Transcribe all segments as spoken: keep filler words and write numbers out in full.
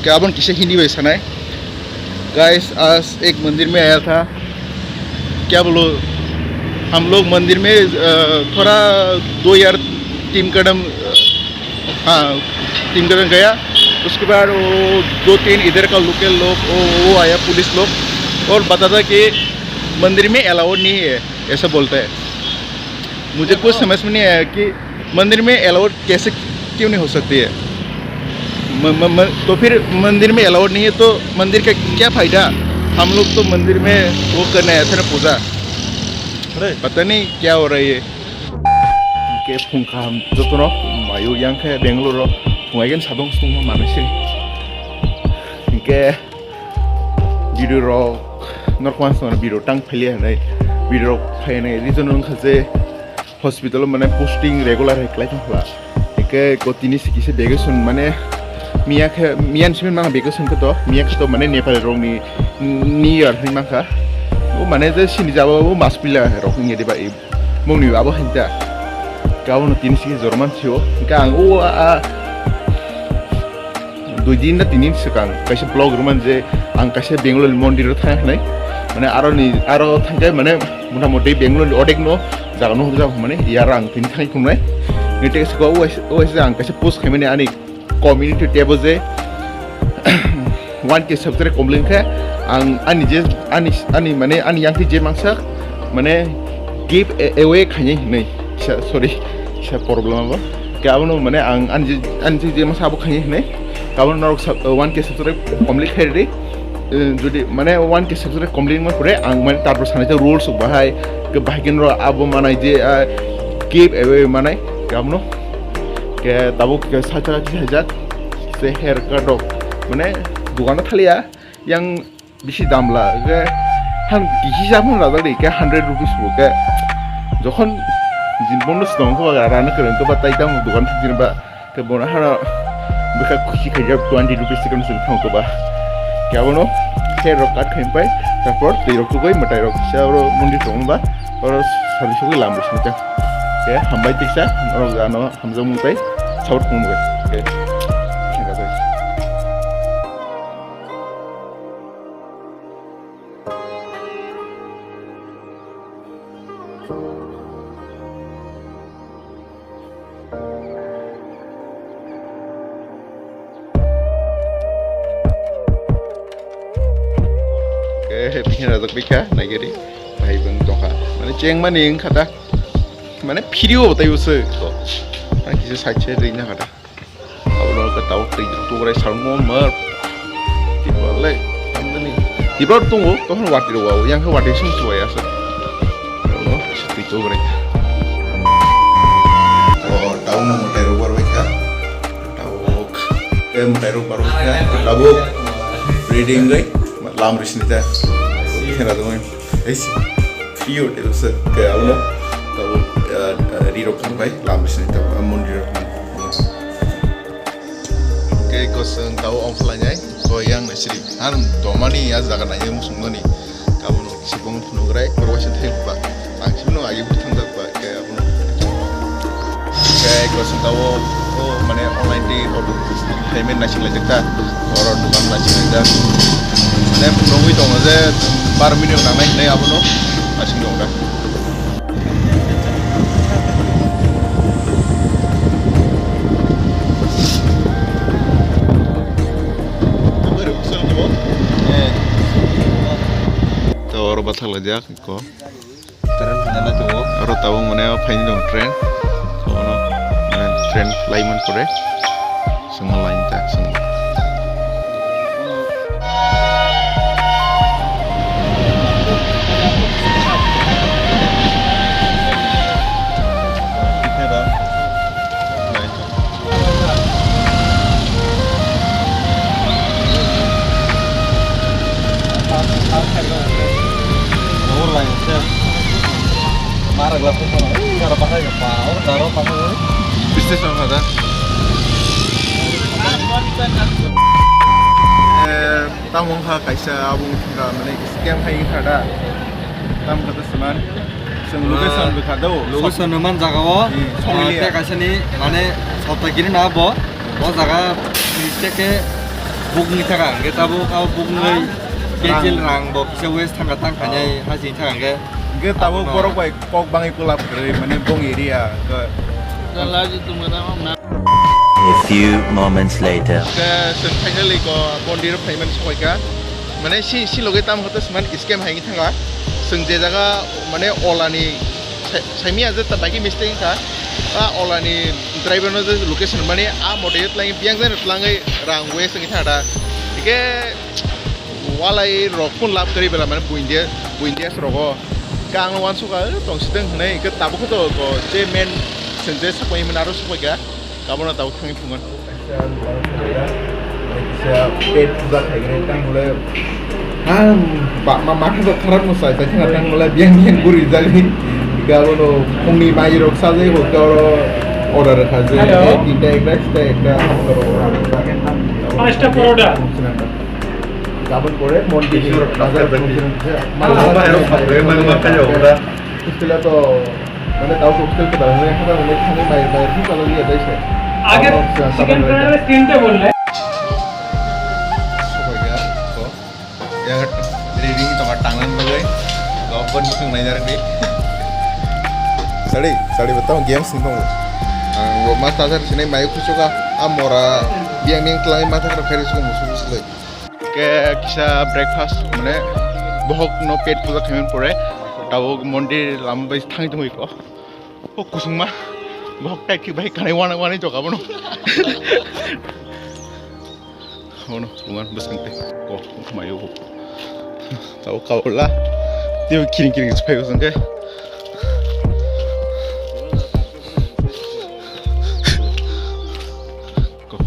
Kabon kisa Hindi bai sanai. Guys, आज एक मंदिर में आया था। क्या बोलो, हम लोग मंदिर में, अ, थोड़ा दो या तीन कदम, अ, हाँ, तीन कदम गया। उसके बाद वो दो तीन इधर का लोकल लोग, वो, वो आया पुलिस लोग और बताता कि मंदिर में अलाउड नहीं है, ऐसा बोलता है। मुझे कुछ समझ में नहीं आया कि मंदिर में अलाउड कैसे, क्यों नहीं हो सकती है? म-, म-, म-, तो फिर मंदिर में अलाउड नहीं है तो मंदिर का क्या फायदा? हम लोग तो मंदिर में वो करने आए थे ना, पूजा। अरे। पता नहीं क्या हो रहा है ये। Hingke phung kaham jotono mayo yang khe Bangalore o phung aigen sabong sung ma manai se. Hingke video rok norok wan song video tang phaile hanai, video rok phainai reason wngkha je hospital o mane posting regular hai klai thangkha. Hingke ko tini si kisa vacation mane miya khe, miya ni simi mang vacation khe to, miya khe to mane Nepali rok ni New Year hai mangkha. O mane je sini jabo o mas pila rok nge diba. Mungni abo hinta. Kabono tini sigi jorman sio. Hingke ang o a, a, dui din na tin din swkang kaisa vlog rwman je ang kaisa Bengaluru mondir o thang hinai. Mane aro ni, aro thangke mane mota moti Bengaluru ni odek no jaga no hwnjak mane yar ang tini thang thumnai. Ni te siko o, o ang kaisa post khaimani ani community tebo je one K subscribe complete khe ang ani je ani, ani mane ani yang je mangsa mane give a-, away khainai hinai kisa, sorry, kisa problem abo. Ke abono mane ang ani je, ani je, je masa abo khainai hinai. Kabono norok sub-, one K subscribe complete khai redi. Eh, jodi mane one K subscribe complete ma pore ang mane tarpor sanai je rules bahai ke bahai kenro abo manai je, ah, give away manai kabono. Ke tabuk ke sacha chi hajak se hair cut rok mane dogano thaliya yang bisi dam la ke han kisi ja phano rajak de ke hundred rupees bo ke jokhon jin bonus tong kho rana kwrwng khe ba tai tamo dogan thang ba ke bono hano bwkha khusi khaijak twenty rupees tikam sung thang kho ba ke abono hair rok cut khai pai tarpor twi rok tugoi mwtai rok se oro mondir tong ba oro sari sugui lam bising ta ke hambai tiksa oro gano Hamjakmung tei support khumui. Okay. Okay, bini rajak bikha, naigari. Bahai bang tongkha. Mane chengmani wngkha da. Mane phiri o tai usu. Mane kisa side side ring na kata. Abo no ka tau tei tu rai sang mo mar. Tiba le. Amdani. Tiba tungo to han wati ro wa. Yang ka wati sung suai asa. Abo no si tu rai. O tau no mo tai ro war wai ka. Tau. Em tai ro war wai ka. Tau. Reading gai. Lam ri sinita. Kena tu. Eisi, pure devotion ke abono tabo, ah, ah, rirok thang bai lam bisini tabo, ah, mondir rok thang. Ke kosong tabo ongkhlainai, ko yang na siri. Han domani ya jaga nai musung nani. Kabono sibong phunugrai, korwa se thai ba. Ang sibno agi thang jak ba. Ke abono. Ke kosong tabo, o mane online di order payment naising lai jak ta. Oro dukan naising lai jak. Mane phunugwi tongo je bar minute nangnai hinwi abono naising tongo da. To oro bathang lai jak ko. Train hwnna tongo. Aro tabuk mane o phaini tongo train. Obono mane train laimani pore chwngno laina ta chwngno. Station kha da. Eh, tamo wngkha kaisa abo wngkha mane scam hai wngkha da. Tamo kha da saman. Chwng location bwkha do. Location no man jaga o. Hmm, ah, songlia. Tei kaisa ni mane sopta gini na bo. O jaga mistake khe Bukni thaka hwnkhe tabuk abo bukni cancel rang bo kisa waste thangkha tang khainai hajini thaka hwnkhe. Hwnkhe tabuk borok bai kok bangwi collab kwrwi mane bong area hwnkhe. Laji tongma tamo na. A few moments later. Khe chwng finally ko mondir phaimani sokaikha. Mane si, si loge tamo hote sman scam hai thanga. Chwng je jaga mane olani sai-, saimia je ta bike mistake kha. A olani driver no je location mane a mote tlangwi biyang jani tlangwi rang waste wngwi thangkha da. Hwnkhe walai rok phone lab kwrwi bela mane buindia, buindia rogo. Khe ang wansukha, "Eh, tong sideng," hwnwi. Hwnkhe tabuk khe to ko je main chwng je sapai mane aro sapai kha. Kabono tabuk thangwi thungo. Kaisa pet puja khaigre tang bole. Ah, ba, ma, ma khe to kharap no sai, sai thang bole biyang biyang guri jali. Kabono phungni mai rok sajai bo khe oro order kha je. Hello. Tinta ekta, ekta, ekta. Pasta poroda. Gabon pore mon kisi bazar. Hostel to mane tao hostel to bazar hada hone khani mai mai phi kalo liya dai se. Age chicken fry wala tinta bolle. Sokoya ko ya reading to tangan bagai. Gabon sing nai jar di. Sari, sari betang game sing tong. Ang ma tazar sini mai kusuka amora biang ning kelai mata karo kari sung musu musu lai. Ke kisa breakfast mane bohok no pet puja khaimani pore tabuk mondir lama bai thang tongwi ko. O kusungma bohok tai thik bai kanai wana wana joka bono. Bono lungan bwsang te ko mayo. Tabuk kaula tio kiring kiring phai bwsang ke. Ko.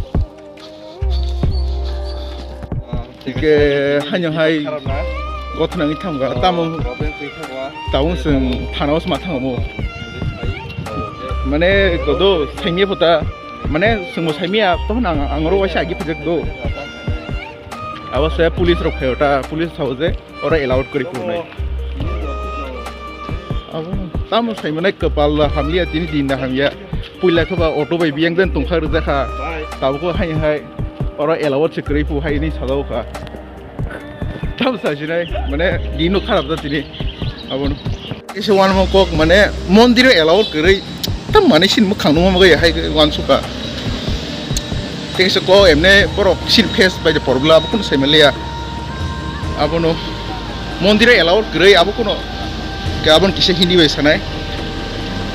Hingke haino hai gothna wngwi thangkha, tamo tabung chwng thana o sma thango. Mane kodo saimya phuta, mane chwngbo saimya, tohon ang, ang oro waisa agi phajak do. Abo se police rok phaio ta, police sao je. Oro allowed kwrwi phunai. Abo tamo saimanai kwpal da hamya, tini din da hamya. Puila khe ba auto bai biyang den tongkha rwjakha. Tabuk hai hai oro allowed se kwrwi phu hai ni sajao kha. Tamo sajinai mane din no kharap da tini. Abono. Kisa wanmo kok mane mondir o allowed kwrwi. Tam mane sin mwkhang nungma bagwi hai wansukha. Tei kisa ko emne borok sin face bai de porobla abo kunu sai manliya. Abono mondir o allowed kwrwi abo kunu ke abon kisa Hindi bai sanai.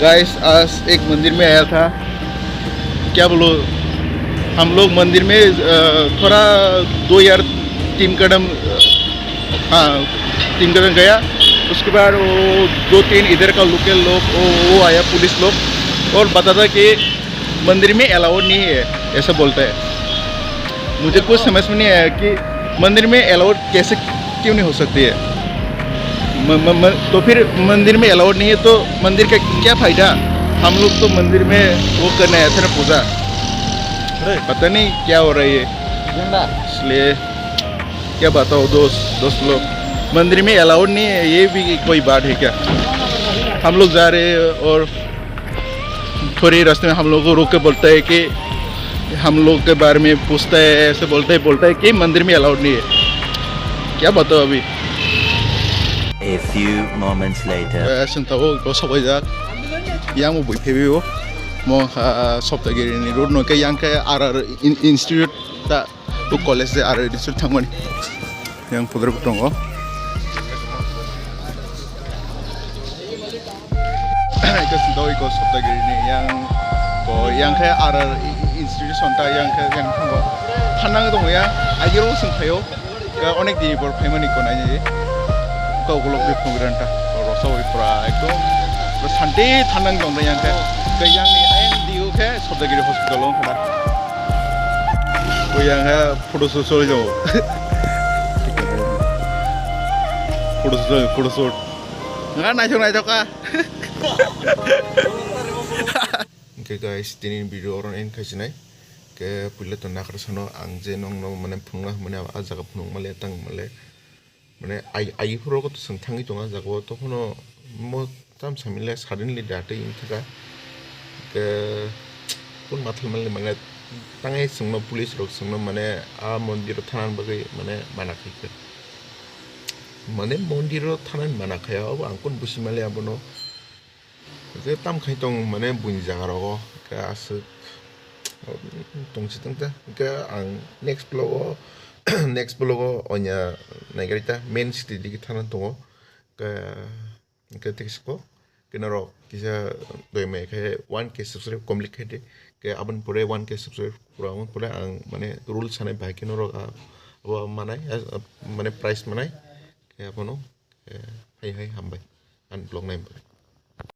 Guys, आज एक मंदिर में आया था। क्या बोलो, हम लोग मंदिर में, अ, थोड़ा दो या तीन कदम, अ, हाँ, तीन कदम गया। उसके बाद वो दो तीन इधर का लोकल लोग, वो, वो आया पुलिस लोग और बताता कि मंदिर में अलाउड नहीं है, ऐसा बोलता है। मुझे कुछ समझ में नहीं आया कि मंदिर में अलाउड कैसे क्यों नहीं हो सकती है? म-, म-, म-, तो फिर मंदिर में अलाउड नहीं है तो मंदिर का क्या फायदा? हम लोग तो मंदिर में वो करने आए थे ना पूजा। अरे। पता नहीं क्या हो रहा है ये। झंडा। इसलिए क्या बताओ दोस्त, दोस्त लोग, मंदिर में अलाउड नहीं है, ये भी कोई बात है क्या? हम लोग जा रहे हैं और थोड़ी रास्ते में हम लोग को रोक के बोलता है कि हम लोग के बारे में पूछता है, ऐसे बोलता है, बोलता है कि मंदिर में अलाउड नहीं है। क्या बताओ अभी? A few moments later. Eh, sing tabuk ko sobai jak. Yang bo bui phebi o. Mo kha Saptagiri ni road no ke yang ke R R in-, institute ta, o college de R R institute thangmani. Yang pudar tongo. Ito sing tabuk ko Saptagiri ni yang ko yang ke R R i-, i-, institution ta yang ke yang thango. Thanang tongo ya. Agiro sing phaio. Ka onek din por phaimani ko nai. Ka ukolog de phungranta. Rosa oi pura ekdom. Pura santi thanang tong yang ke. Ka yang ni ayang diu ke Saptagiri hospital ong khana. Ko yang ha photo shoot soi jabo. Photo shoot, photo shoot. Nga nai jong nai jong ka. Hwnkhe guys, tini video oro end khaisinai. Khe puila to nakarasano ang je nongno mane phunukna hwnmani a jaga phunukma le tang male. Mane ai, ai phuru ko to chwng thangwi tongo a jaga o tokhono mo tam samile suddenly datwi wngthaka. Khe kun mathal male mane Tangai chwngno police rok chwngno mane a mondir o thana bagwi mane mana khai khe. Mane mondir o thana mana khai abo ang kun busi mali abono. Hwnkhe tam khai tong mane buini jaga rogo hwnkhe aswk tongsi tongta hwnkhe ang next vlog o next vlog o onya naigarita main city digi thana tongo hwnkhe. Hwnkhe tei siko khe norok kisa doi mai khe one K subscribe complete khe di. Khe aboni pore one K subscribe pura wng pore ang mane rules sanai bahai khe norok abo manai mane prize manai khe abono hai hai hambai ang vlog nai.